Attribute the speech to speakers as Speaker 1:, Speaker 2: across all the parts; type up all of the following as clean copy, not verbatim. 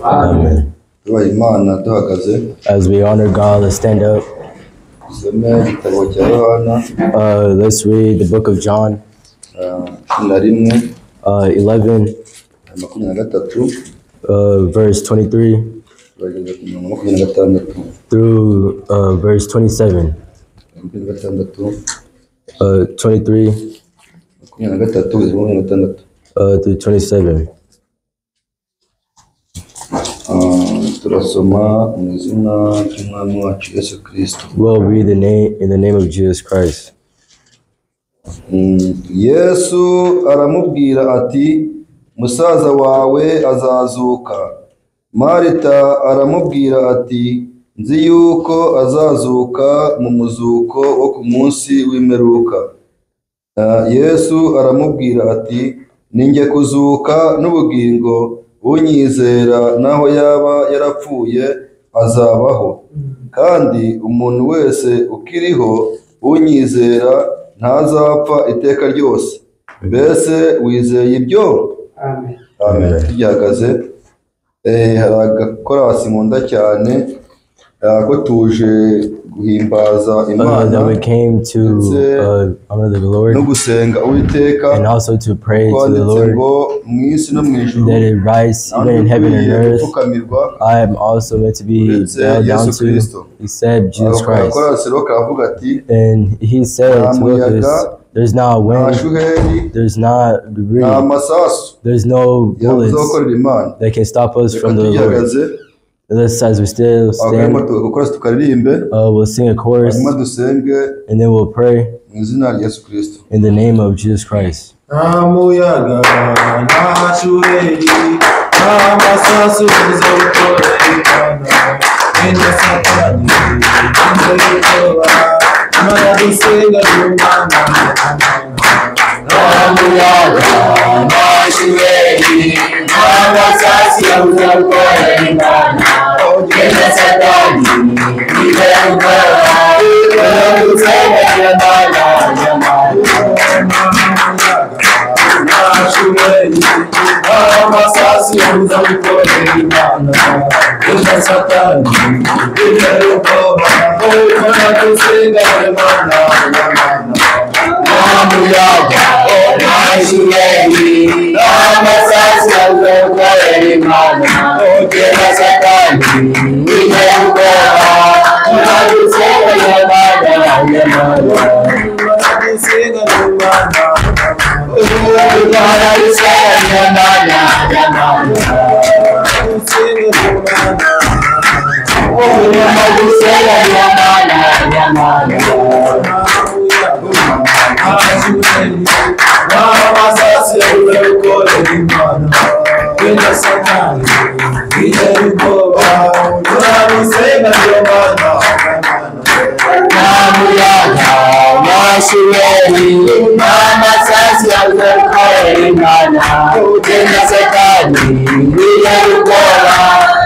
Speaker 1: Amen.
Speaker 2: Tubaha Imana duhagaze.
Speaker 1: As we honor God, let's stand up.
Speaker 2: Dusome igitabo cya Yohana,
Speaker 1: Let's read the book of John,
Speaker 2: 11,
Speaker 1: 11,
Speaker 2: 23,
Speaker 1: verse 23
Speaker 2: turageza ku murongo 26,
Speaker 1: through verse 27.
Speaker 2: 26,
Speaker 1: 23
Speaker 2: 23 kugeza kuri 26.
Speaker 1: Through 27.
Speaker 2: Turasoma mu izina ry'Umwami wacu Yesu Kristo.
Speaker 1: We'll read the name in the name of Jesus Christ.
Speaker 2: Yesu aramubwira ati, musaza wawe azazuka. Marita aramubwira ati, nzi yuko azazuka mu muzuko wo ku munsi w'imperuka. Yesu aramubwira ati, ninjye kuzuka n'ubugingo, unyizera naho yaba yarapfuye azabaho, kandi umuntu wese ukiriho unyizera ntazapfa iteka ryose. Mbese wizeye ibyo?
Speaker 3: Amen.
Speaker 2: Amen. Tugihagaze, hari agakorasi nkunda cyane, ko tuje guhimbaza Imana
Speaker 1: That we came to honor the Lord
Speaker 2: no gusenga Uwiteka,
Speaker 1: and also to pray to the
Speaker 2: twanditse
Speaker 1: Lord,
Speaker 2: ngo mu isi no mu ijuru
Speaker 1: that it writes even in heaven and earth.
Speaker 2: gupfukamirwa
Speaker 1: I am also meant to be
Speaker 2: uretse
Speaker 1: bowed down
Speaker 2: Yesu
Speaker 1: to
Speaker 2: Kristo.
Speaker 1: except Jesus
Speaker 2: Ako
Speaker 1: Christ.
Speaker 2: gakorasi rero karavuga ati,
Speaker 1: And he said
Speaker 2: nta
Speaker 1: to
Speaker 2: muyaga,
Speaker 1: us, there's not
Speaker 2: nta
Speaker 1: wind,
Speaker 2: shuheri,
Speaker 1: there's not debris,
Speaker 2: nta masasu
Speaker 1: there's no
Speaker 2: yabuza
Speaker 1: bullets
Speaker 2: gukorera Imana.
Speaker 1: that can stop us
Speaker 2: Reka
Speaker 1: from the Lord.
Speaker 2: tugihagaze,
Speaker 1: Let's, as we still stand,
Speaker 2: agakorasi tukaririmbe,
Speaker 1: we'll sing a chorus
Speaker 2: hanyuma dusenge
Speaker 1: and then we'll pray
Speaker 2: mu izina rya Yesu Kristo.
Speaker 1: in the name of Jesus Christ.
Speaker 4: Nta muyaga, nta shuheri, nta masasu yabuza gukorera Imana. Wenda Satani, wenda ubwoba, Imana dusenga ni Imana.
Speaker 5: Nta muyaga, nta shuheri, nta masasu yabuza gukorera Imana. Wenda Satani, wenda ubwoba, Imana dusenga ni Imana.
Speaker 4: Nta shuheri, nta masasu yabuza gukorera Imana. Wenda Satani, wenda ubwoba, Imana dusenga ni Imana.
Speaker 5: Nta muyaga, nta shuheri, nta masasu yabuza gukorera Imana. Wenda Satani, wenda ubwoba, Imana dusenga ni Imana.
Speaker 4: Imana dusenga ni Imana.
Speaker 5: Imana dusenga ni Imana. Imana dusenga ni Imana. Nta muyaga, nta shuheri, nta masasu yabuza gukorera Imana. Wenda Satani, wenda ubwoba,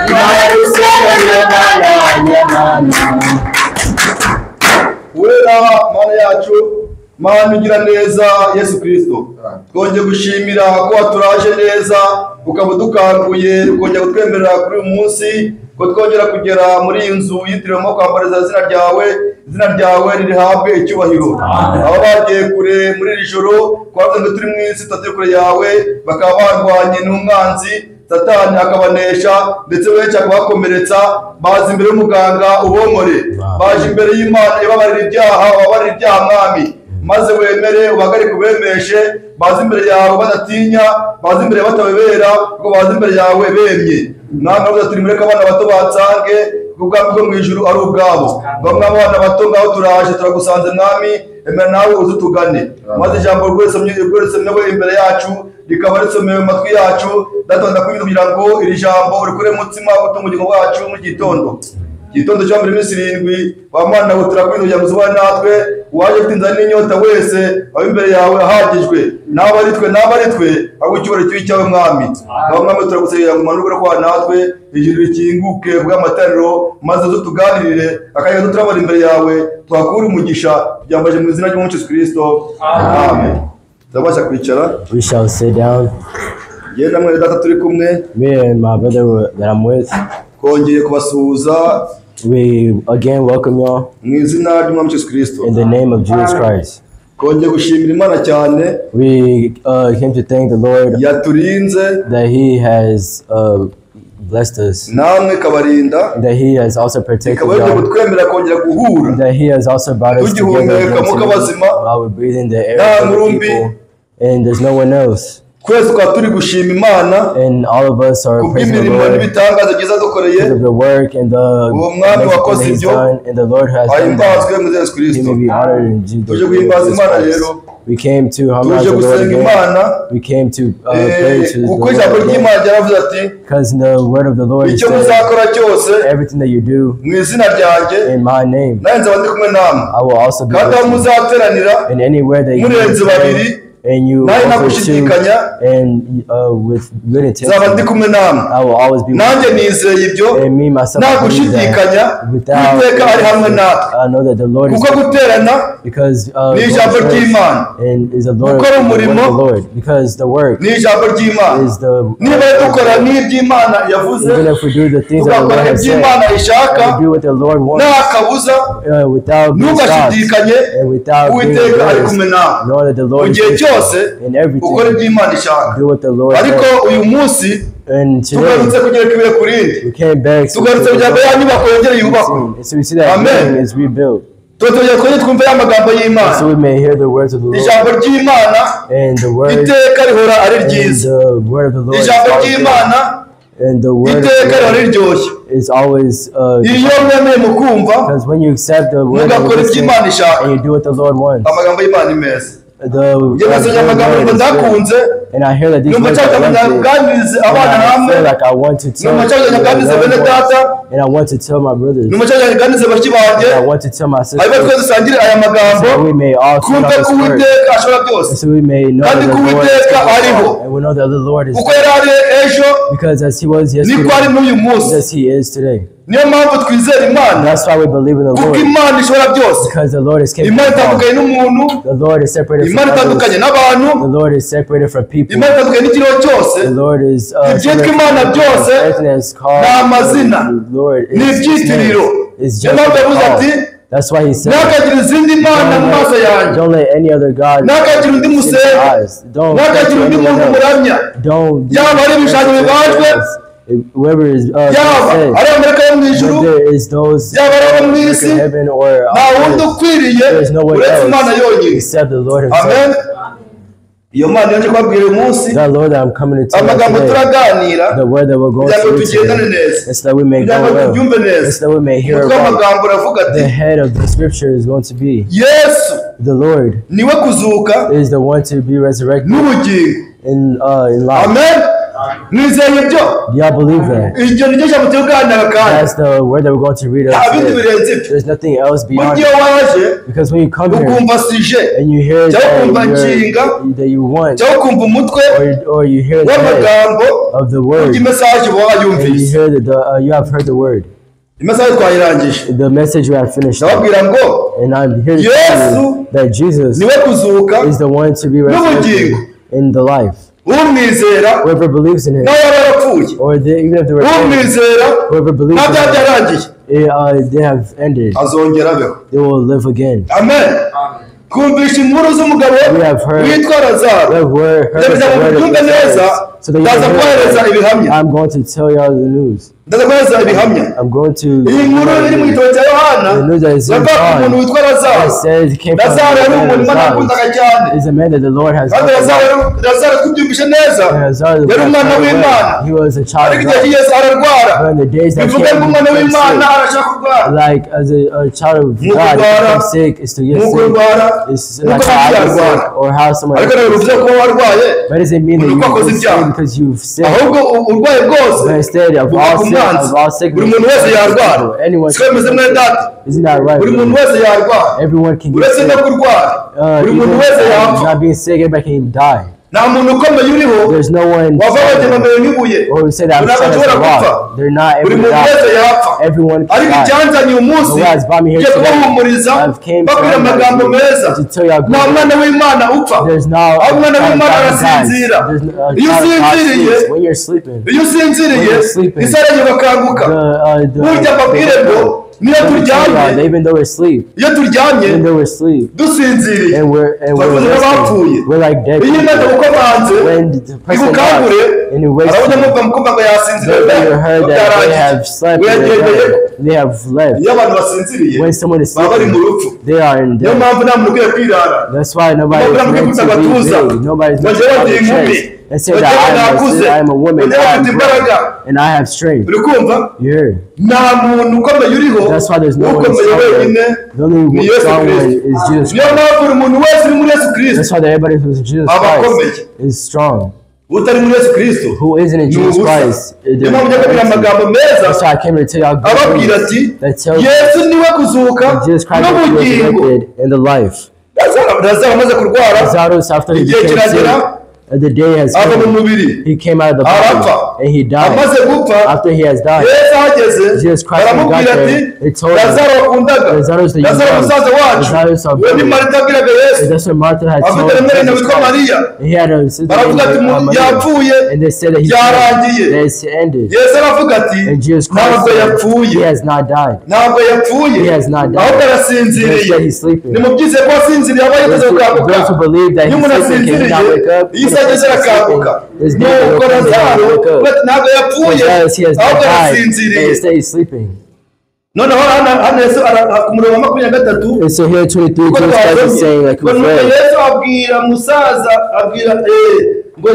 Speaker 5: Imana dusenga ni Imana.
Speaker 2: Wera Mana yacu, Mana ugira neza Yesu Kristo, twongeye gushimira ko waturaje neza, ukaba udukanguye, ukongera kutwemerera kuri uyu munsi ko twongera kugera muri iyi nzu yitiriwemo kwambariza izina ryawe. Izina ryawe ririhabwe icyubahiro. Aba bagiye kure muri iri joro, twavuze ngo turi mu isi tutari kure yawe, bakaba barwanye n'umwanzi Satani akabanesha, ndetse benshi akabakomeretsa. Baza imbere y'umuganga ubomore, baje imbere y'Imana ibabarira ibyaha, ubabarira ibyaha Mwami, maze wemere ubahagarike ubemeshe. Baza imbere yawe badatinya, baza imbere batabebera, kuko baza imbere yawe bemye. Mwami aravuze ati, nimureke abana bato bansange, kuko ubwami bwo mu ijuru ari ubwabo. Ngo mwami, abana bato ngaho turaje, turagusanze Mwami, emera nawe uze utugane. Maze ijambo rwose imbere yacu rikaba risomewe mu matwi yacu. Data, ndakwinginze kugira ngo iri jambo urikure mutsima utunga ubugingo bwacu mu gitondo. Igitondo cya mbere iminsi 7, wa Mana we, turakwinginze kugira ngo uzubane natwe. Uwaje ufite inzara n'inyota wese abe imbere yawe ahagijwe, n'aba ari twe, n'aba ari twe, ahubwo icyubahiro kibe icyawe Mwami. Ngaho Mwami, turagusabira ngo umanurwe kwa natwe, ijuru rikinguke bw'amatariro, maze uze utuganirire akanya gato turabona imbere yawe, tuhakure umugisha. Tubyambaje mu izina ry'Umwami Yesu Kristo. Amen. Turabasha kwicara.
Speaker 1: We shall sit down. Me and my brother that I'm with, we again welcome y'all in the name of Jesus Christ. We came to thank the Lord that He has blessed us, that He has also protected y'all, that He has also brought us together again while we're breathing the air of other people, and there's no one else. And all of us are praising the Lord because of the work and the amazing things He's done, and the Lord has done that. He may be honored in Jesus Christ. We came to harmonize the Lord again. We came to pray to the Lord again. Because the word of the Lord is said, everything that you do in my name, I will also be with you. And anywhere that you pray, and you also too, and with good intention, I will always be with you. And me myself, I believe that without I know that the Lord is with me, because the and is the Lord, the word of the Lord, because the work is the even if we do the things that the Lord has said, and we do what the Lord wants, without being stopped and without being embarrassed, know that the Lord is with you in everything. Do what the Lord says. And today, we came back to the so we see that building is rebuilt. So we may hear the words of the Lord, and the word, and the word of the Lord is always good. And the word of the Lord is always because when you accept the word and you listen, and you do what the Lord wants, the word is good. And I hear that these words are lovely, and I feel like I want to tell the Lord, and I want to tell my brothers, and I want to tell my sisters, so we may all sit on this word, and so we may know that the Lord is capable, and we know that the Lord is good, because as He was yesterday, as He is today. That's why we believe in the Lord, because the Lord is capable. The Lord is separated from others. The Lord is separated from people. The Lord is separated from everything that is called the Lord is just called. That's why He said, don't let any other God in your eyes. Don't let anyone else. Don't do else. Whoever is said, whether is those in heaven or on earth, there is no one else except the Lord Himself. The Lord that I'm coming to tell you today, the word that we're going to read today, is that we may go well, is that we may hear right. The head of the scripture is going to be the Lord is the one to be resurrected in life. Amen. Do y'all believe that? That's the word that we're going to read us today. There's nothing else beyond it. Because when you come here and you hear that, you want, or you hear the head of the word, and you hear that you have heard the word. The message we have finished up. And I'm here to tell you that Jesus is the one to be resurrected in the life. Whoever believes in Him, or even if they were dead, whoever believes in Him, they have ended. They will live again.
Speaker 2: Amen.
Speaker 1: We have heard, the word of the so that you can hear. I'm going to tell y'all the news. I'm going to the news that is in John that says it came from the man of is a man that the Lord has loved. He was a child of God. But in the days that came, he became sick. Like as a child of God, to become sick is to get sick. It's like how I get sick or how someone else gets sick. But does it mean that you get sick because you've sinned? But instead of all sin, of all sickness, anyone can get sick. Isn't that right? Everyone can get sick. Even not being sick, everybody can die.
Speaker 2: Nta muntu ukomeye uriho
Speaker 1: There's no one
Speaker 2: wava wagira ngo nk'ibuye
Speaker 1: or who say that I'm
Speaker 2: ntabwo
Speaker 1: strong as
Speaker 2: ashobora
Speaker 1: a
Speaker 2: gupfa
Speaker 1: rock. They're not
Speaker 2: buri
Speaker 1: able to
Speaker 2: muntu
Speaker 1: die.
Speaker 2: wese yapfa
Speaker 1: Everyone can
Speaker 2: ariko
Speaker 1: die.
Speaker 2: icyanzanye uyu munsi
Speaker 1: The words brought me here
Speaker 2: ngiye
Speaker 1: today.
Speaker 2: kubahumuriza
Speaker 1: I've came to
Speaker 2: babwira amagambo meza
Speaker 1: to tell you
Speaker 2: nta
Speaker 1: good
Speaker 2: mwana w'Imana upfa
Speaker 1: There's no
Speaker 2: aho umwana
Speaker 1: child
Speaker 2: w'Imana
Speaker 1: God dies.
Speaker 2: arasinzira
Speaker 1: There's no
Speaker 2: iyo
Speaker 1: child God
Speaker 2: usinziriye
Speaker 1: sleeps. When you're sleeping,
Speaker 2: iyo usinziriye
Speaker 1: When you're sleeping,
Speaker 2: isi arengera ugakanguka burya mbabwire ngo niyo turyamye
Speaker 1: even though we're asleep,
Speaker 2: iyo turyamye
Speaker 1: even though we're asleep,
Speaker 2: dusinziriye
Speaker 1: and we're
Speaker 2: twavuze nk'abapfuye
Speaker 1: resting, we're like dead
Speaker 2: iyo Imana
Speaker 1: people.
Speaker 2: igukomanze
Speaker 1: When the person
Speaker 2: igukangure
Speaker 1: knocks and it wakes
Speaker 2: arabona
Speaker 1: you,
Speaker 2: mwumva mukumva ngo yasinziriye
Speaker 1: they you heard that they have slept and they're
Speaker 2: uyagendeye
Speaker 1: dead. They have left.
Speaker 2: iyo abantu basinziriye
Speaker 1: When someone is
Speaker 2: baba bari mu
Speaker 1: sleeping,
Speaker 2: rupfu
Speaker 1: they are in
Speaker 2: niyo
Speaker 1: death.
Speaker 2: mpamvu nta muntu ukwiye kwirara
Speaker 1: That's why nobody is meant to be big. Nobody is meant to have a chest and say that I am a woman, I am brave, and I have strength.
Speaker 2: Uri kumva
Speaker 1: You hear?
Speaker 2: Nta muntu ukomeye uriho
Speaker 1: That's why there's no one
Speaker 2: ukomeye
Speaker 1: stronger.
Speaker 2: wenyine
Speaker 1: The only
Speaker 2: ni Yesu
Speaker 1: strong one
Speaker 2: Kristo
Speaker 1: is Jesus
Speaker 2: niyo
Speaker 1: Christ.
Speaker 2: mpamvu buri muntu wese uri muri Yesu Kristo
Speaker 1: That's why that everybody who's in Jesus
Speaker 2: aba
Speaker 1: Christ
Speaker 2: akomeye
Speaker 1: is strong.
Speaker 2: Utari muri Yesu Kristo
Speaker 1: Who isn't in
Speaker 2: ni
Speaker 1: Jesus
Speaker 2: ubusa
Speaker 1: Christ?
Speaker 2: Niyo mpamvu njya kubwira amagambo meza
Speaker 1: That's why I came to tell y'all good
Speaker 2: ababwira
Speaker 1: news
Speaker 2: ati
Speaker 1: that tells you
Speaker 2: Yesu niwe kuzuka
Speaker 1: that Jesus Christ was
Speaker 2: n'ubugingo
Speaker 1: resurrected and the life.
Speaker 2: Lazaro amaze kurwara
Speaker 1: Lazarus, after he
Speaker 2: igihe
Speaker 1: became sick,
Speaker 2: kiragera
Speaker 1: the day has
Speaker 2: ava mu
Speaker 1: come.
Speaker 2: mubiri
Speaker 1: He came out of the body
Speaker 2: arapfa
Speaker 1: and he died.
Speaker 2: Amaze gupfa
Speaker 1: After he has died,
Speaker 2: Yesu ahageze
Speaker 1: Jesus Christ when he got
Speaker 2: baramubwira ati
Speaker 1: there, they told him,
Speaker 2: Lazaro wakundaga
Speaker 1: Lazarus that you
Speaker 2: Lazaro
Speaker 1: loved,
Speaker 2: musaza wacu
Speaker 1: Lazarus our
Speaker 2: uwo ni
Speaker 1: brother.
Speaker 2: Marita abwiraga Yesu
Speaker 1: And that's what Martha had told
Speaker 2: afite na mwene
Speaker 1: Jesus
Speaker 2: witwa
Speaker 1: Christ.
Speaker 2: Mariya
Speaker 1: And he had a sister
Speaker 2: baravuga ati
Speaker 1: named Maria.
Speaker 2: yapfuye
Speaker 1: And they said that he's dead.
Speaker 2: byarangiye
Speaker 1: That it's ended.
Speaker 2: Yesu aravuga ati
Speaker 1: And Jesus Christ
Speaker 2: ntabwo
Speaker 1: said, he
Speaker 2: yapfuye
Speaker 1: has not died.
Speaker 2: Ntabwo yapfuye
Speaker 1: He has not died.
Speaker 2: ahubwo arasinziriye
Speaker 1: Instead, he's sleeping.
Speaker 2: Nimubyize ko asinziriye aba yiteze
Speaker 1: Those who,
Speaker 2: gukanguka
Speaker 1: those who believe that
Speaker 2: iyo
Speaker 1: he's
Speaker 2: umuntu
Speaker 1: sleeping, can he not
Speaker 2: asinziriye
Speaker 1: wake up?
Speaker 2: iyo
Speaker 1: When a
Speaker 2: isaha igeze
Speaker 1: person is sleeping,
Speaker 2: arakanguka
Speaker 1: his day will
Speaker 2: nuko
Speaker 1: come, they
Speaker 2: Lazaro
Speaker 1: will wake up.
Speaker 2: we ntabwo yapfuye
Speaker 1: Because he has not
Speaker 2: ahubwo
Speaker 1: died, but
Speaker 2: arasinziriye
Speaker 1: instead he's sleeping.
Speaker 2: Noneho hano hano Yesu ku murongo wa 23
Speaker 1: And so here 23,
Speaker 2: kuko
Speaker 1: Jesus Christ is
Speaker 2: twasomye
Speaker 1: saying, like
Speaker 2: ngo
Speaker 1: we've
Speaker 2: nuko
Speaker 1: read,
Speaker 2: Yesu abwira musaza abwira ngo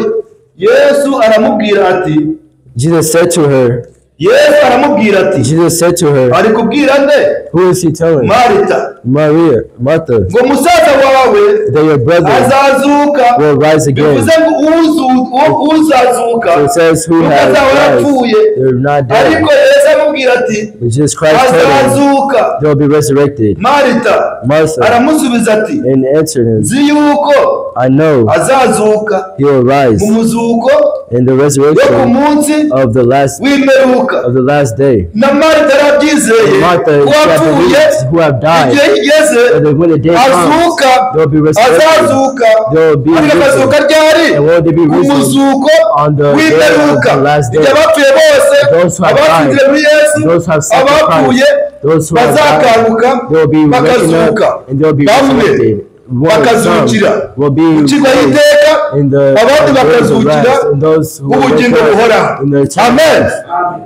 Speaker 2: Yesu aramubwira ati
Speaker 1: Jesus said to her,
Speaker 2: Yesu aramubwira ati
Speaker 1: Jesus said to her,
Speaker 2: ari kubwira nde
Speaker 1: who is he telling?
Speaker 2: Marita
Speaker 1: Maria, Martha,
Speaker 2: ngo musaza wawe
Speaker 1: that your brother
Speaker 2: azazuka
Speaker 1: will rise again.
Speaker 2: Bivuze ngo uzazuka
Speaker 1: So it says who
Speaker 2: nuko
Speaker 1: has
Speaker 2: azaba
Speaker 1: died,
Speaker 2: yarapfuye
Speaker 1: they're not dead.
Speaker 2: Ariko Yesu amubwira ati
Speaker 1: But Jesus Christ told him,
Speaker 2: azazuka
Speaker 1: they'll be resurrected.
Speaker 2: Marita
Speaker 1: Martha
Speaker 2: aramusubiza ati
Speaker 1: and answered him,
Speaker 2: nzi yuko
Speaker 1: I know
Speaker 2: azazuka
Speaker 1: he will rise
Speaker 2: mu muzuko
Speaker 1: in the
Speaker 2: yo ku
Speaker 1: resurrection
Speaker 2: munsi
Speaker 1: of the last
Speaker 2: w'imperuka
Speaker 1: of the last day.
Speaker 2: Na Marita arabyizeye
Speaker 1: Martha,
Speaker 2: ko
Speaker 1: who have
Speaker 2: wapfuye
Speaker 1: believed, who have died,
Speaker 2: igihe kigeze
Speaker 1: that when the day comes,
Speaker 2: azuka
Speaker 1: they'll be resurrected.
Speaker 2: Azazuka
Speaker 1: They'll be
Speaker 2: ariko akazuka
Speaker 1: risen.
Speaker 2: Ryari
Speaker 1: And will they be
Speaker 2: Ku
Speaker 1: risen
Speaker 2: muzuko
Speaker 1: on the day of
Speaker 2: w'imperuka
Speaker 1: the last day?
Speaker 2: Igihe abapfuye bose
Speaker 1: Those who have
Speaker 2: abatsinzire
Speaker 1: died,
Speaker 2: muri Yesu
Speaker 1: those who have
Speaker 2: abapfuye
Speaker 1: sacrificed, those who have died,
Speaker 2: bazakanguka
Speaker 1: they will be waking
Speaker 2: bakazuka
Speaker 1: up and they'll be
Speaker 2: Bamwe
Speaker 1: resurrected. One,
Speaker 2: bakazukira
Speaker 1: some will be
Speaker 2: gukirwa
Speaker 1: raised
Speaker 2: iteka
Speaker 1: in the
Speaker 2: abandi
Speaker 1: in the days of
Speaker 2: bakazukira
Speaker 1: rest, and those who will wake
Speaker 2: ubugingo
Speaker 1: up
Speaker 2: buhoraho
Speaker 1: in the eternal
Speaker 2: Amen
Speaker 1: life.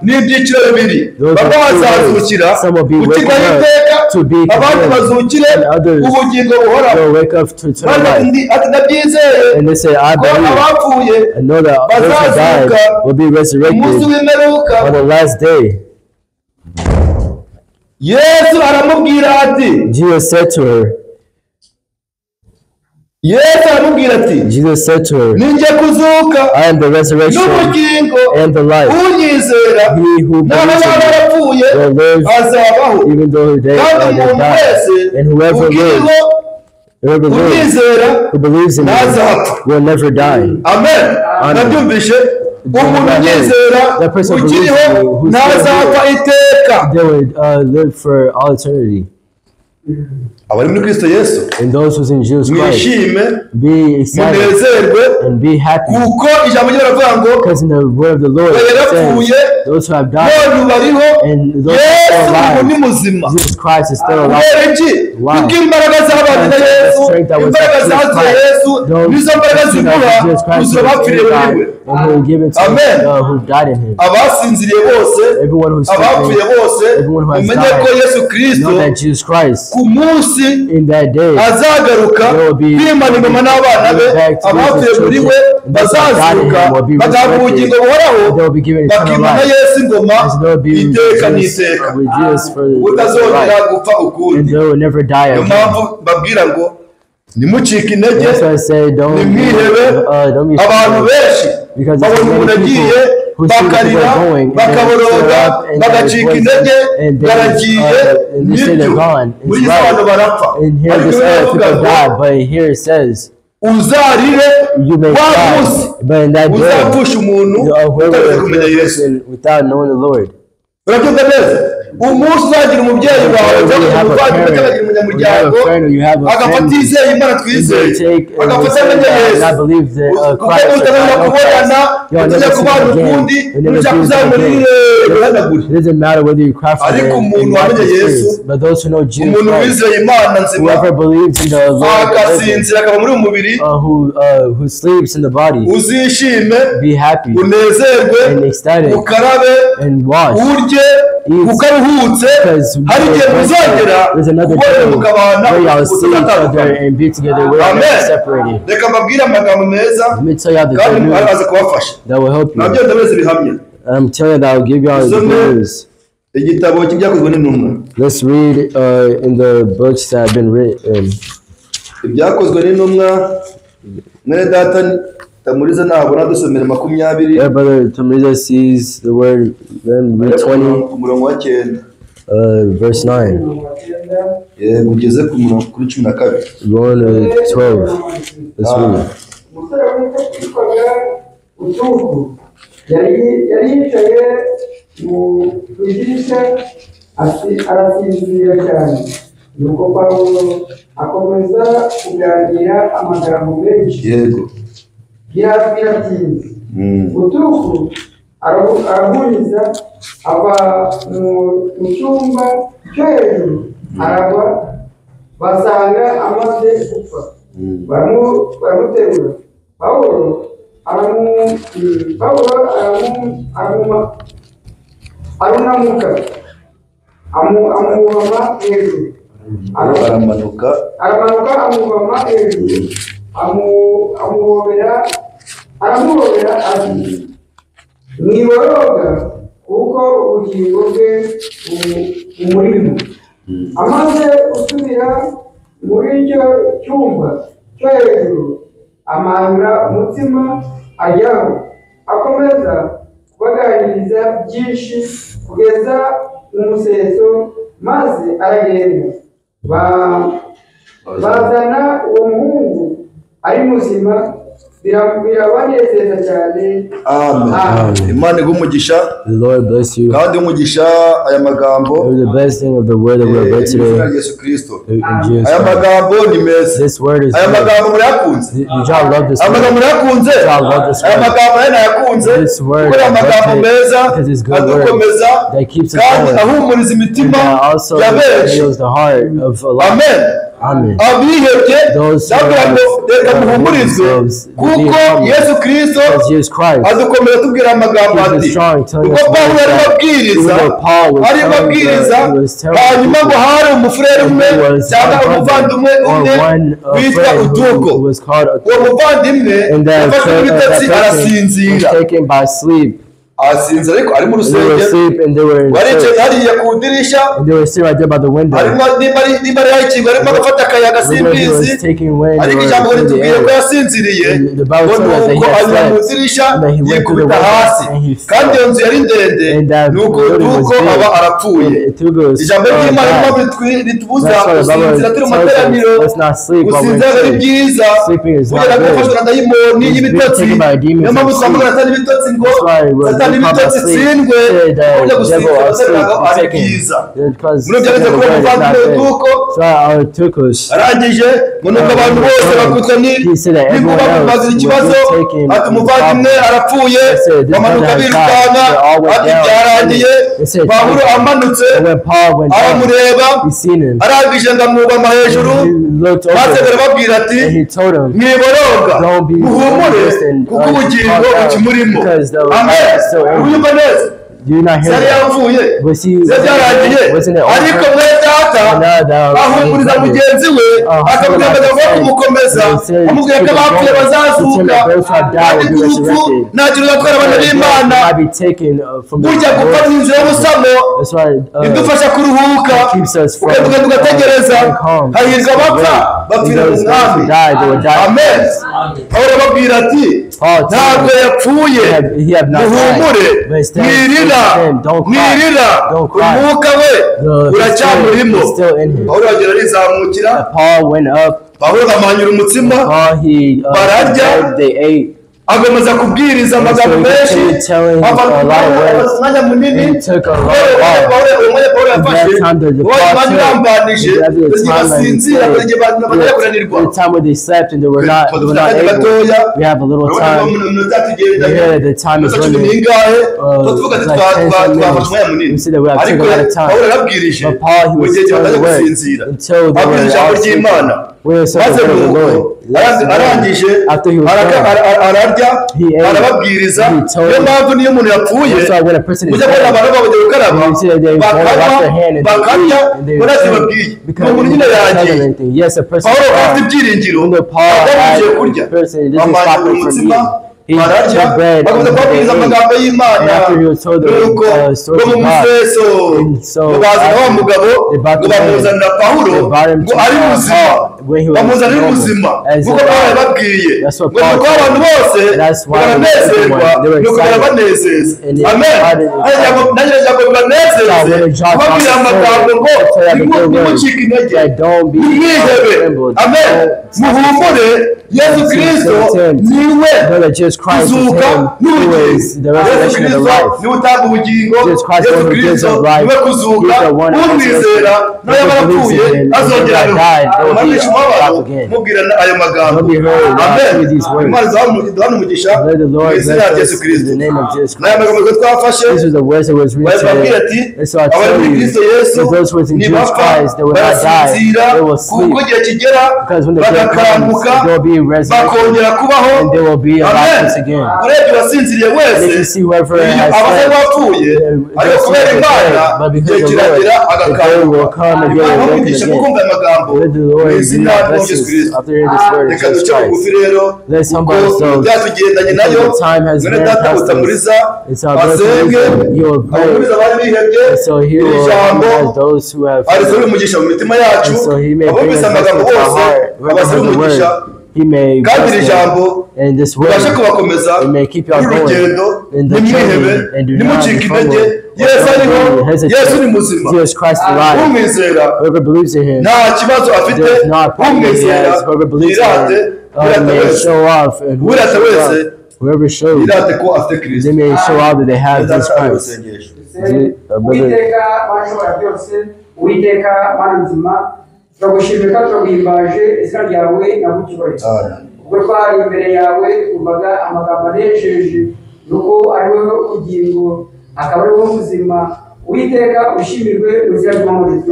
Speaker 2: Ni ibyiciro bibiri
Speaker 1: Those
Speaker 2: bamwe
Speaker 1: are two ways.
Speaker 2: bazazukira
Speaker 1: Some will be
Speaker 2: gukirwa
Speaker 1: waking up
Speaker 2: iteka
Speaker 1: to be
Speaker 2: abandi
Speaker 1: condemned,
Speaker 2: bazukire
Speaker 1: and others
Speaker 2: ubugingo buhoraho
Speaker 1: will wake up to eternal
Speaker 2: Maze
Speaker 1: life.
Speaker 2: ati ndabyizeye
Speaker 1: And they say, I
Speaker 2: ko
Speaker 1: believe,
Speaker 2: abapfuye
Speaker 1: I know that those who died
Speaker 2: bazazuka
Speaker 1: will be
Speaker 2: umunsi
Speaker 1: resurrected
Speaker 2: w'imperuka
Speaker 1: on the last day.
Speaker 2: Yesu aramubwira ati
Speaker 1: Jesus said to her,
Speaker 2: Yesu aramubwira ati
Speaker 1: Jesus said to her,
Speaker 2: ninjye kuzuka
Speaker 1: I am the resurrection
Speaker 2: n'ubugingo
Speaker 1: and the life.
Speaker 2: Unyizera
Speaker 1: He who
Speaker 2: naho
Speaker 1: believes
Speaker 2: yaba
Speaker 1: in me
Speaker 2: yarapfuye
Speaker 1: will live
Speaker 2: azabaho
Speaker 1: even though they,
Speaker 2: kandi
Speaker 1: they
Speaker 2: umuntu
Speaker 1: die.
Speaker 2: wese
Speaker 1: And whoever
Speaker 2: ukiriho
Speaker 1: lives, whoever lives,
Speaker 2: unyizera
Speaker 1: who believes in me
Speaker 2: ntazapfa
Speaker 1: will never die.
Speaker 2: Amen
Speaker 1: Amen.
Speaker 2: Nabyumvishe umuntu unyizera
Speaker 1: That person who believes
Speaker 2: ukiriho
Speaker 1: in me, who's still
Speaker 2: ntazapfa iteka
Speaker 1: They would live for all eternity.
Speaker 2: Abari muri Kristo Yesu
Speaker 1: And those who's in Jesus Christ,
Speaker 2: mwishime
Speaker 1: be excited
Speaker 2: munezerwe
Speaker 1: and be happy.
Speaker 2: Kuko ijambo rye baravuga ngo
Speaker 1: Because in the word of the Lord it
Speaker 2: yarapfuye
Speaker 1: says, those who have died
Speaker 2: none bariho
Speaker 1: and those who are
Speaker 2: Yesu
Speaker 1: still
Speaker 2: ubu
Speaker 1: alive,
Speaker 2: ni muzima
Speaker 1: Jesus Christ is still alive.
Speaker 2: Kubera iki
Speaker 1: Why?
Speaker 2: Kuko imbaraga zabanye na Yesu
Speaker 1: The strength that was in
Speaker 2: imbaraga
Speaker 1: Jesus
Speaker 2: zazuye
Speaker 1: Christ,
Speaker 2: Yesu
Speaker 1: those
Speaker 2: nizo mbaraga
Speaker 1: the strength
Speaker 2: ziguha
Speaker 1: that Jesus Christ
Speaker 2: kuzura
Speaker 1: was
Speaker 2: abapfiriye
Speaker 1: in
Speaker 2: muri
Speaker 1: God
Speaker 2: we
Speaker 1: and who given to
Speaker 2: Amen.
Speaker 1: who died in him.
Speaker 2: Abasinziriye bose
Speaker 1: Everyone who's
Speaker 2: abapfuye
Speaker 1: sleeping,
Speaker 2: bose
Speaker 1: everyone who has
Speaker 2: umenye ko
Speaker 1: died,
Speaker 2: Yesu Kristo
Speaker 1: know that Jesus Christ
Speaker 2: ku munsi
Speaker 1: in that day
Speaker 2: azagaruka
Speaker 1: There will be-
Speaker 2: kwimana ingoma n'abana be
Speaker 1: back to
Speaker 2: abapfuye
Speaker 1: his
Speaker 2: muri we
Speaker 1: children, and those who have died in
Speaker 2: bazazuka
Speaker 1: him will be
Speaker 2: bagahabwa
Speaker 1: resurrected.
Speaker 2: ubugingo buhoraho
Speaker 1: They will be given eternal
Speaker 2: bakimana
Speaker 1: life.
Speaker 2: Yesu ingoma
Speaker 1: And so they will be with
Speaker 2: iteka
Speaker 1: Jesus,
Speaker 2: n'iteka
Speaker 1: with Jesus for the rest of
Speaker 2: utazongera
Speaker 1: life.
Speaker 2: gupfa
Speaker 1: And
Speaker 2: ukundi
Speaker 1: they will never die
Speaker 2: Niyo
Speaker 1: again.
Speaker 2: mpamvu mbabwira ngo ntimucike intege
Speaker 1: That's why I say don't be,
Speaker 2: ntimwihebe
Speaker 1: don't be
Speaker 2: Abantu
Speaker 1: afraid.
Speaker 2: benshi
Speaker 1: Because there's
Speaker 2: babona umuntu
Speaker 1: many
Speaker 2: agiye
Speaker 1: people who see the people
Speaker 2: bakarira
Speaker 1: are going and they
Speaker 2: bakaboroga
Speaker 1: tear up and they
Speaker 2: bagacika
Speaker 1: rejoice
Speaker 2: intege
Speaker 1: and they,
Speaker 2: baragiye
Speaker 1: and they say they're
Speaker 2: nibyo
Speaker 1: gone.
Speaker 2: Muri
Speaker 1: It's
Speaker 2: iyi si abantu
Speaker 1: right.
Speaker 2: barapfa
Speaker 1: And here
Speaker 2: ariko
Speaker 1: this
Speaker 2: bibiliya
Speaker 1: earth
Speaker 2: iravuga
Speaker 1: people
Speaker 2: ngo
Speaker 1: die, but here it says
Speaker 2: Uzarire
Speaker 1: You may
Speaker 2: wa
Speaker 1: cry,
Speaker 2: munsi
Speaker 1: but in that day,
Speaker 2: uzapfusha umuntu
Speaker 1: whoever
Speaker 2: utazi
Speaker 1: will
Speaker 2: kumenya
Speaker 1: kill a
Speaker 2: Yesu.
Speaker 1: person without knowing the Lord.
Speaker 2: Urabyumva neza? Umunsi uzagira umubyeyi wawe
Speaker 1: Whether
Speaker 2: cyangwa
Speaker 1: you have a
Speaker 2: umuvandimwe cyangwa
Speaker 1: parent,
Speaker 2: akagira
Speaker 1: or you have
Speaker 2: umunyamuryango
Speaker 1: a friend, or you have a
Speaker 2: agapfa
Speaker 1: family,
Speaker 2: atizeye Imana
Speaker 1: you
Speaker 2: twizeye,
Speaker 1: may take and
Speaker 2: agapfa
Speaker 1: will say
Speaker 2: atamenya
Speaker 1: that
Speaker 2: Yesu,
Speaker 1: I believe that
Speaker 2: kuko
Speaker 1: Christ, or
Speaker 2: mutazongera
Speaker 1: I know
Speaker 2: kubonana,
Speaker 1: Christ. You'll
Speaker 2: mutajya
Speaker 1: never see
Speaker 2: kubana
Speaker 1: them again.
Speaker 2: ukundi,
Speaker 1: You'll never
Speaker 2: nushaka
Speaker 1: be with them
Speaker 2: uzamurire
Speaker 1: again.
Speaker 2: bihanagure.
Speaker 1: It doesn't matter whether you cry for
Speaker 2: Ariko
Speaker 1: them
Speaker 2: umuntu
Speaker 1: and wipe
Speaker 2: wamenye
Speaker 1: the
Speaker 2: Yesu,
Speaker 1: tears, but those who know Jesus
Speaker 2: umuntu
Speaker 1: Christ,
Speaker 2: wizeye Imana nzima,
Speaker 1: whoever believes in the Lord, the living,
Speaker 2: agasinzira akaba muri uyu mubiri,
Speaker 1: who sleeps in the body,
Speaker 2: uzishime,
Speaker 1: be happy
Speaker 2: unezerwe,
Speaker 1: and ecstatic
Speaker 2: ukarabe,
Speaker 1: and wash.
Speaker 2: urye,
Speaker 1: Eat.
Speaker 2: kuko aruhutse.
Speaker 1: Because
Speaker 2: Hari igihe muzongera
Speaker 1: there's another
Speaker 2: kubonera
Speaker 1: day
Speaker 2: mukabana
Speaker 1: where y'all see each other
Speaker 2: mutazatandukana.
Speaker 1: and be together where y'all
Speaker 2: Amen.
Speaker 1: never separated.
Speaker 2: Reka mbabwire amagambo meza
Speaker 1: Let me tell y'all the
Speaker 2: kandi
Speaker 1: good news
Speaker 2: araza kubafasha.
Speaker 1: that will help you.
Speaker 2: Nabyo ndabizi bihamya.
Speaker 1: I'm telling you that I'll give y'all the good news.
Speaker 2: Igitabo cy'ibyakozwe n'intumwa.
Speaker 1: Let's read in the books that have been written.
Speaker 2: Ibyakozwe n'intumwa, mwene data Tamuriza nabona dusomera 20
Speaker 1: Yeah, brother Tamriza sees the word, then read 20,
Speaker 2: ku murongo wa 9.
Speaker 1: Verse 9.
Speaker 2: Yego, ugeze ku murongo kuri 12.
Speaker 1: Going to 12. Let's read.
Speaker 3: Umusore witwaga Utuku yari yicaye mu idirishya arasinzira cyane. Nuko Pawulo akomeza kuganira amagambo menshi.
Speaker 2: Yego.
Speaker 3: Biratinze. Utuku arahuriza ava mu cyumba cyo hejuru aragwa, basanga amaze gupfa. Baramuterura. Pawulo arunamuka amubama hejuru. Aramanuka amubama hejuru, aramuhobera ati mwiboroga kuko ubugingo bwe bumurimo. Amaze gusubira muri icyo cyumba cyo hejuru amanura umutsima ajyaho, akomeza kubaganiriza byinshi kugeza mu museso, maze aragenda. Bazana uwo muhungu ari muzima, birabanezeza cyane.
Speaker 2: Amen. Imana iguhe umugisha.
Speaker 1: The Lord bless you.
Speaker 2: Kandi umugisha aya magambo.
Speaker 1: The blessing of the word that we have read today.
Speaker 2: Yesu Kristo.
Speaker 1: In Jesus.
Speaker 2: Aya magambo ni meza.
Speaker 1: This word is
Speaker 2: Aya magambo murayakunze.
Speaker 1: Did y'all love this word?
Speaker 2: Aya magambo murayakunze.
Speaker 1: Y'all love this word.
Speaker 2: Aya magambo nayo nayakunze.
Speaker 1: This word.
Speaker 2: Kuko amagambo meza
Speaker 1: because it's good
Speaker 2: adukomeza
Speaker 1: word that keeps us
Speaker 2: kandi
Speaker 1: going.
Speaker 2: ahumuriza imitima
Speaker 1: And that also
Speaker 2: ya benshi.
Speaker 1: heals the heart of a lot.
Speaker 2: Amen.
Speaker 1: Amen.
Speaker 2: Abihebye ndavuga ngo reka muhumurizwe kuko Yesu Kristo adukomeza tubwira amagambo ati kuko Pawulo arimo abwiriza hanyuma ngo hari umufurere umwe cyangwa umuvandimwe umwe witwa Utuko. Uwo muvandimwe yafashwe n'ibitotsi arasinzira. Asinzira ariko ari mu rusengero, waricaye hariya ku idirishya, arimo nimba ari hakingo arimo agafata akayaga simbizi, ariko ijambo ritubwiye ko yasinziriye ngo nuko anyura mu idirishya yikubita hasi, kandi iyo nzu yari ndende, nuko nuko aba arapfuye. Ijambo ry'Imana ritubuza gusinzira turi mu materaniro. Gusinzira ari byiza, kugera gufashwa na dayimoni y'ibitotsi. Niyo mpamvu twamagana satani ibitotsi ngo satani ibitotsi itsindwe, kujya gusinzira ntabwo ari byiza. Muri ibyo byageze kuri umuvandimwe Utuko, arangije ngo nuko abantu bose bakubitwa n'inkuba bamubaza ikibazo, ati umuvandimwe arapfuye, bamanuka birukanka, ati byarangiye. Pawulo amanutse aramureba, arangije ngo amwubama hejuru, maze arababwira ati mwiboroga muhumure kuko ubugingo bukimurimo. Amen. Uyumva neza? Yari yapfuye, byarangiye, ariko mwene data ahumuriza mugenzi we, akamubwira amagambo yo kumukomeza, amubwira ko abapfuye bazazuka, kandi ko urupfu nta kintu uzatwara abana b'Imana. Burya gupfa ni inzira y'ubusamo idufasha kuruhuka, ukagenda ugategereza. Hahirwa abapfa bapfira mu mwami. Amen. Pawulo ababwira ati Ntabwo yapfuye, muhumure, mwirira, mwirira, umwuka we uracyamurimo. Pawulo aragenda arizamukira, Pawulo amanyura umutsima, bararya, akomeza kubwiriza amagambo menshi, afata umwanya munini. Umwanya Pawulo yafashe uwo mwanya urambanije, basinzira batangira kunanirwa. Gatoya cumi n'ingahe tuvuga ati twafashe umwanya munini, ariko Pawulo yarabwirije mu gihe batangiye gusinzira, abwiriza ijambo ry'Imana. Maze nuko arangije ararya, arababwiriza. Niyo mpamvu niyo umuntu yapfuye mujya kubona abantu babujya gukaraba bakanywa bakarya, ntacyo babwiye, ni umuntu nyine yagiye. Pawulo afite ibyiringiro, agamije kurya, amanyura umutsima, bararya, bakomeza kubabwiriza amagambo y'Imana. Nuko ngo mu museso ngo bazana wa mugabo, ngo bamuzanira Pawulo ngo ari muzima, bamuzanira muzima kuko Pawulo yababwiye ngo nuko abantu bose baranezerwa, nuko barabanezeza. Amen. Nanjye ngo bibanezeze kubabwira amagambo ngo ntimucike intege, ntimwihebe. Amen. Muhumure, Yesu Kristo niwe kuzuka n'ubugingo. Yesu Kristo niwe utanga ubugingo, Yesu Kristo niwe kuzuka, umwizera nawe yaba yarapfuye azongera abeho. Umwamisha umubabaro mubwirana ayo magambo. Amen. Imana iduhane umugisha mu izina rya Yesu Kristo. N'aya magambo twafashe babwira ati abari muri Kristo Yesu nibapfa barasinzira, kuko igihe kigera bagakanguka bakongera kubaho. Amen. Urebye uwasinziriye wese aba asa n'uwapfuye, ariko kubera Imana igihe kiragera agakanguka. Imana umugisha kukumva aya magambo mu izina rya Yesu Kristo. Reka duce bugufi rero, kuko byatugendanye nayo. Mwene data Utamuriza asenge, abumviriza abari bihebye iri jambo arisabire umugisha mu mitima yacu, abumvise amagambo bose abasabire umugisha, kandi iri jambo ribashe kubakomeza n'urugendo. Ntimwihebe, ntimucike intege. Yesu ariho, Yesu ni muzima. Umwizera nta kibazo afite, umwizera yirate, wirate wese yirate ko afite Kristo.
Speaker 3: Uwiteka Mana ishobora byose, Uwiteka Mana nzima, turagushimira kandi turaguhimbaje izina ryawe nagucyubahiro. Ubwo twari imbere yawe twumvaga amagambo anejeje, nuko ari wowe ubugingo, akaba ari wowe ubuzima. Uwiteka ushimirwe mu izina ry'Umwami Yesu.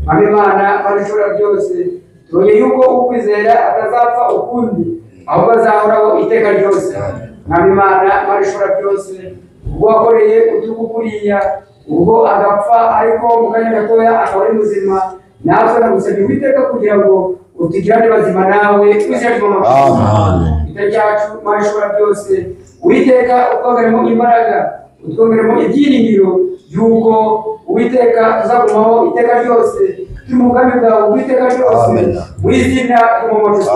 Speaker 3: Mwami Imana, Mana ishobora byose, tubonye yuko ukwizera atazapfa ukundi, ahubwo azahoraho iteka ryose. Mwami Imana, Mana ishobora byose, ubwo wakoreye utugu kuriya, ubwo agapfa ariko mu kanya gatoya akaba ari muzima, natwe nagusabye Uwiteka kugira ngo utugirane bazima nawe izina ry'Umwami. Iteka ryacu Mana ishobora byose, Uwiteka utwongeremo imbaraga, utwongeremo ibyiringiro yuko Uwiteka tuzagumaho iteka ryose, turi mu bwami bwawe Uwiteka ryose, mu izina ry'Umwami Yesu.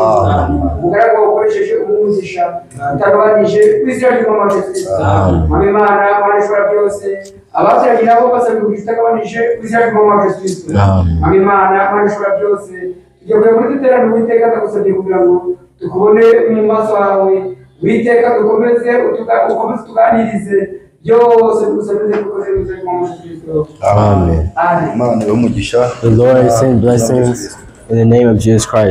Speaker 3: Umugaragu wawe ukoresheje umugisha utagabanije mu izina ry'Umwami Yesu. Mwami Imana, Mana ishobora byose, abaturage nabo basabwe umugisha utagabanije mu izina ry'Umwami Yesu. Mwami Imana, Mana ishobora byose, tugiye kujya muri duterane Uwiteka, ndagusabye kugira ngo tukubone mu maso hawe Uwiteka, dukomeze ukomeze tuganirize byose, dukomeze dukoze mu izina ry'Umwami Yesu.
Speaker 1: Amen.
Speaker 2: Imana ibahe umugisha.
Speaker 1: The Lord send blessings in the name of Jesus Christ.